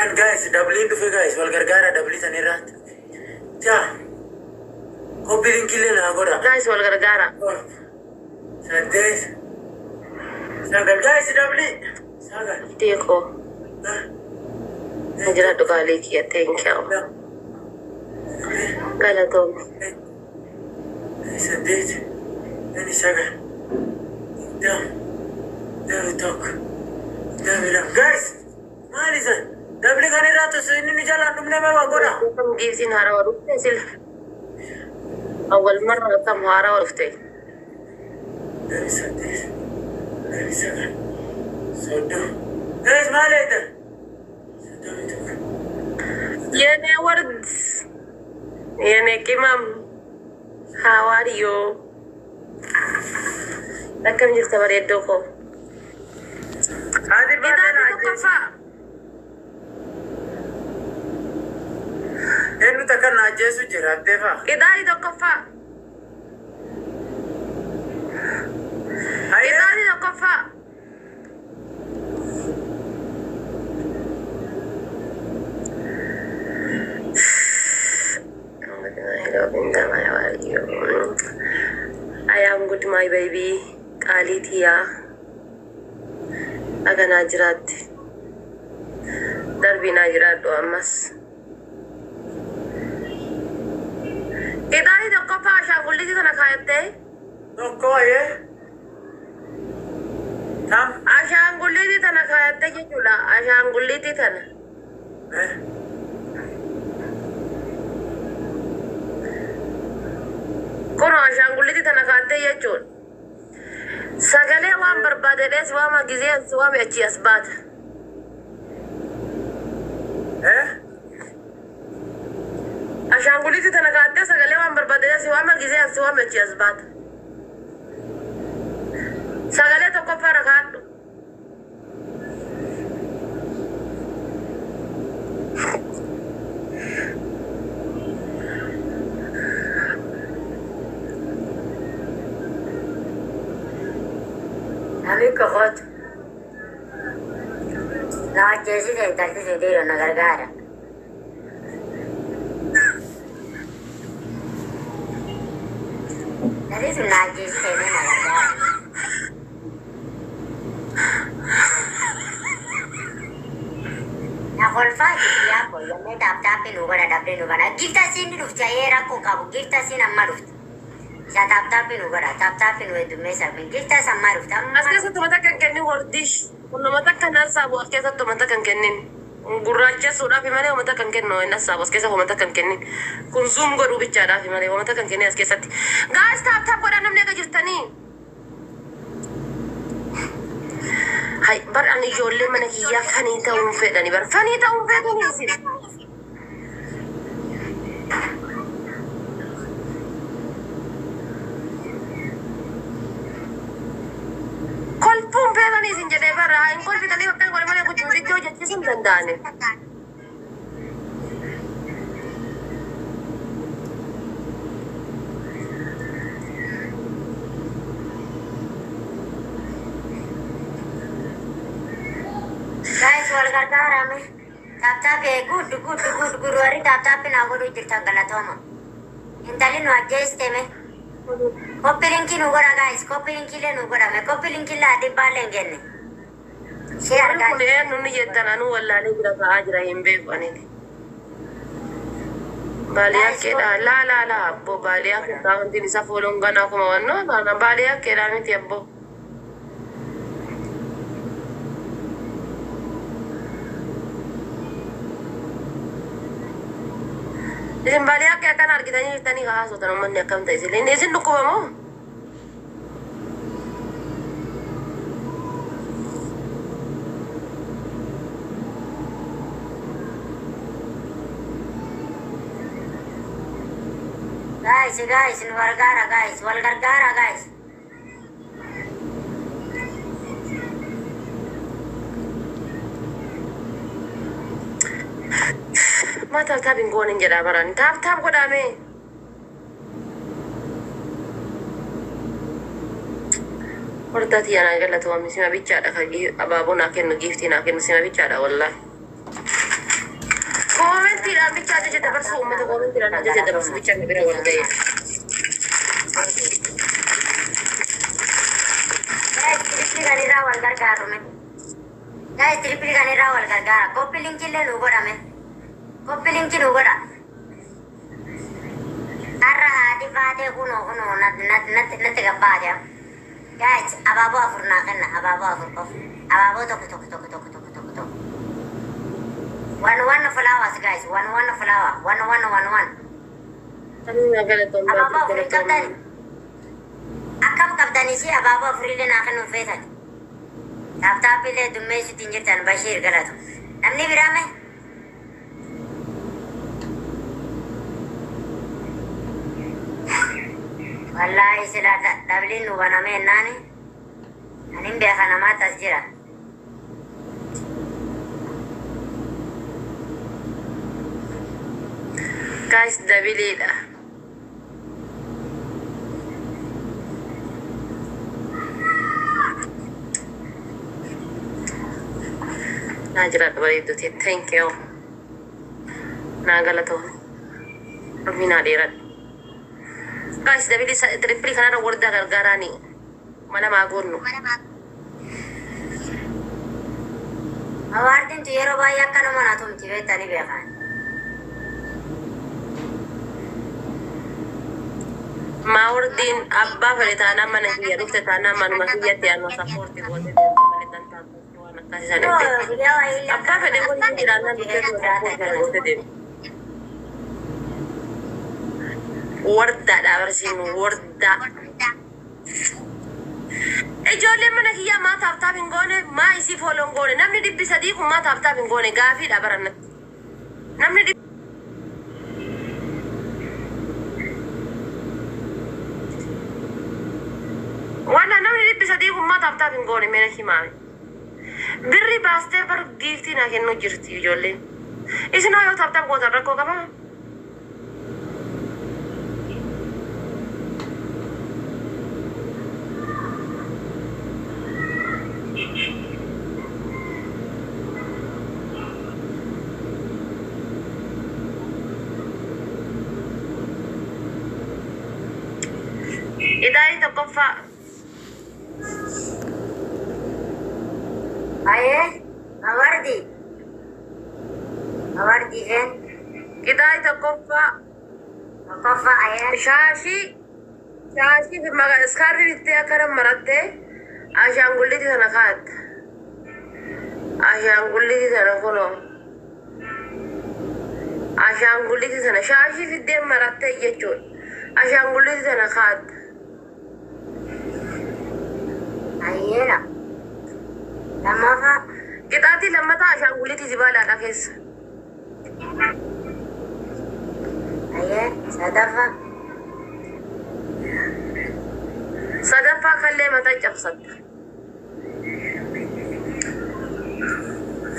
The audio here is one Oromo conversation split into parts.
Guys, doubleiin dhufe guys, wal gargaara double san irraatti. Jaa. Copy linkillee naa godha. Guys, wal gargaara. Saddeet. Sagal guys, double. Sagal. Deekoo. Jira dhugaalee kiyya, thank you. Galatoom. Saddeet. Inni sagal. 20. 21. 22. Guys, maali isan? Double kan irraa tosoo inni nu jalaan dhumne mee godha. Giiftiin haarawaa dhufte sila. Awwal marra akkam haarawaa dhufte. 28. 29. 30. Guys, maali eeddan? 31. የኔ ወርድ፣ የኔ ቅመም, how are you? Akkam jirta bareeddoo koo? Ati baatee na Qixaaxii ajjeesi. tokkoffaa. Eenyu takka na ajjeesu jira abdeefaa. Qixaaxii tokkoffaa. Hayyee. Qixaaxii tokkoffaa. I am good, my baby. Qaalii tiyyaa. Dhaganaa jiraatti. Darbii naa jiraadhu ammas. Qixaaxii tokkoffaa ashaangulliitii tana kaayattee. Tokko hayyee. Tam. Ashaangulliitii tana kaayattee jechuudha. Ashaangulliitii tana. Eh. Kun ashaangulliitii tana kaayattee jechuudha. Sagalee waan barbaadedhees waama gizee as waame achii as baata. Eh. Ashaangulliitii tana kaayattee sagalee waan barbaadedhees waama gizee as waame achii as baata. Sagalee tokkoffaarra kaadhu. Namni kokotu. Na ajjeesite intalti si dhiiroo na gargaara. Nalli sun na ajjeesite mee na gargaara. Na kolfaa jirti yaa booyyamee tap tapii nu godha dhabdee nu bana. Gifta siin ni dhufti ayee rakkoo qabu gifta siin amma dhufti. Isa tap tapii nu godha tap tapii nu heddummeessa gifta sammaa dhufti As amma keessatti mata kan kennin wardish. Kun mata kan hassaabu as keessatti mata kan kennin. Gurraachessuudhaaf malee mata kan kennu hin hassaabu as keessa mata kan kennin. Kun zoom godhuu bichaadhaaf malee mata kan kennin as keessatti. Guys, tap tap godhaa namni akka jirtanii. Hay bar ani ijoollee mana kiyyaa funny ta'uun fedhani bar funny ta'uun fedhanii isin. Kolfuun fedhanii isin jedhee bara hin kolfitanii bakka godhe malee guddinsitti hojjechiisuu hin danda'ani. Guys, wal gargaarame. Tap tapii good good good good warri tap tapii naa godhuu jirtan galatooma. Intalli nu ajjeeste mee. Copy linkii nu godha guys copy linkiilee nu godhame copy linkiilee dhibbaallee hin kenne. Share Warri kun guys. eenyu ni jettan anuu wallaalee jira ta'aa jira hin beeku anini. Baaliyaa Guys keedha laa laa laa abbo baaliyaa keessaa wanti isa fooloon ganaa kuma wannoo baana baaliyaa keedha miti abbo. Isin baaliyaa kee akkana argitanii jirtanii haasootan uummanni akkam ta'e isin isin dhukkuba moo? Guys, guys nu gargaara guys wal gargaara guys. Maa tap tap hin goonin jedhaa baraan tap tap godhame. Hordaa tiyyaa naa galatoomii sima bichaadha ka abaaboo naa kennu giiftii naa kennu sima bichaadha wallaahi. Bicha ajaja dabarsuu uummata koomentiidhaan ajaja dabarsuu bicha nu bira wal ga'e. Guys, triple kan irraa wal gargaarume. Guys, triple kan irraa wal gargaara. Copy link illee nu godhame. Copy link nu godha. Har'a haati faatee kunoo kunoo natti gabbaate. Guys, abaaboo afur naa kenna. Abaaboo afur qofa. Abaaboo tokko tokko tokko tokko tokko tokko tokko. One one flowers, guys. One one flower. One one one one. Abaaboo afur hin qabdani. Akkam qabdanii si abaaboo afurillee naa kennuun feetan. Tap tapillee dummeessuutti hin jirtan. Bashiir galatu. Namni biraa mee? Wallaahi sila doubleiin nu banamee ennaani. Anin beeka namaatti as jira. Guys, doubleiidha. Naa jiraadha bareedduuti. Thank you. Naa galatoon. Rabbi naa dheeradha. Guys, double triple kanarra warda gargaaraani. Mana maa goonnu. Awaartiin tu yeroo baay'ee akkanuma na tumti beektanii beekan. Maawardiin abbaa fedhe taanaan mana kiyya dhufte taanaan manuma kiyyatti anuma support gootee deemte malee dantaa waan akkasii san hin beeku. Abbaa fedhe waliin jiraannaan dhuftee support gootee deemte. Wardaadha barsiinu wardaa. Ijoolleen mana kiyyaa maa tap tap hin goone, maa isii follow hin goone? Namni 300 kun maa tap tap hin goone? Gaafiidha barannatti. Namni wala namni 300 kun maa tap tap hin goone? Meena himaame. Birri baastee bar giiftii naa kennuu jirti ijoolleen. Isin yoo tap tap gootan rakkoo qabaa? Idaa'ii tokkoffaa. Ayee, awardi. Awardi feen. Idaa'ii tokkoffaa. Tokkoffaa, ayee. Shaashii fi maqaa scarfii bittee akkana marattee ashaangulliitii sana kaa'atta. Ashaangulliitii sana kunoo. Ashaangulliitii sana shaashii fiddee marattee jechuudha. Ashaangulliitii sana kaa'atta. Ayyeedha. Lammaffaa. Qixaatii lammataa ashaangulliitii zibaalaadha keessa. Ayee, sadaffaa. Sadaffaa kallee mataa cabsatta.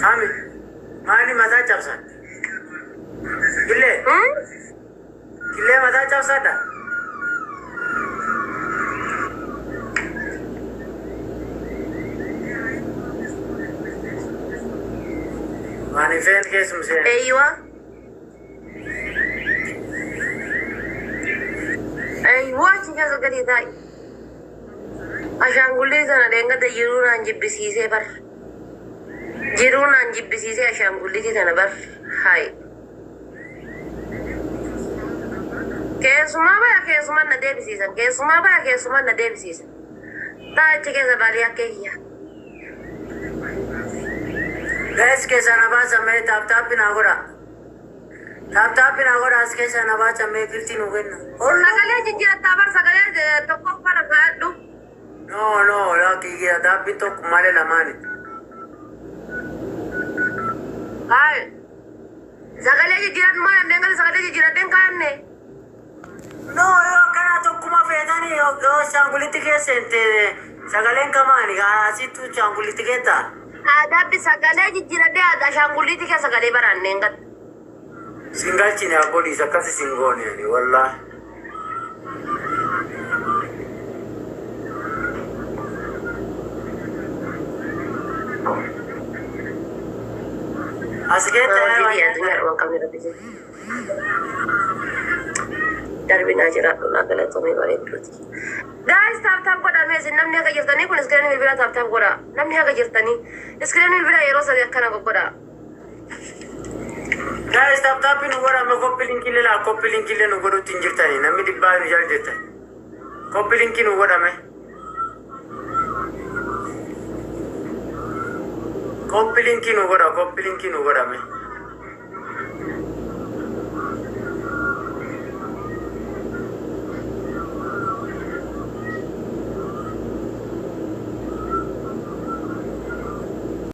Sami, maali mataa cabsan? Killee, killee mataa cabsadha. Waan hin feene keessum seena. Eeyyiwa. Eeyyuwa, achi keessa gadi taa'i. Ashaangulliitii sana deengada jiruu naan jibbisiisee bar. Jiruu naan jibbisiisee ashaangulliitii sana bar. Hayi. Keessumaa baya keessumaan na deebisiisan. Keessumaa baya keessumaan na deebisiisan. Taa achi keessa baalii akka kiyya. Guys, keessa na baasa mee, tap tap naa godha. Tap tap naa godha, as keessa na baasa mee, giftii nu kenna. Olla. Sagalee jijjiirattaa bar, sagalee tokkoffaa kaa'adhu. No, no, lakki taappiin tokko malee lamaani. Hayi. Sagalee jijjiiradhu, maal dandeen sagalee jijjiiradheen kaa'anne. No, yoo akkana tokkuma feetanii yoo shaangulitti keessa hin sagaleen kamaani asittu shaangulitti keetta. Adabbi sagalee jijjiiradhee ashaangulliitii keessa sagalee baraanneen gatta. Singalchine abboliis akkasi singoone ani wallaahi. As keessa Hojii biyya addunyaa dhuma hin qabne rabbi jira. Darbinaa jiraadhu naa galatoomii bareedduuti. Guys, tap tap godhaa mee isin namni haga jirtanii kun screen bilbilaa tap tap godhaa. Namni haga jirtanii screen bilbilaa yeroo 3 akkana goggodhaa. Guys, tap tap nu godhame, copy link illee laa, copy link illee nu godhutti hin jirtanii, namni dhibbaa nu jala jirtan. Copy link nu godhame. Copy link nu godha, copy link nu godhame.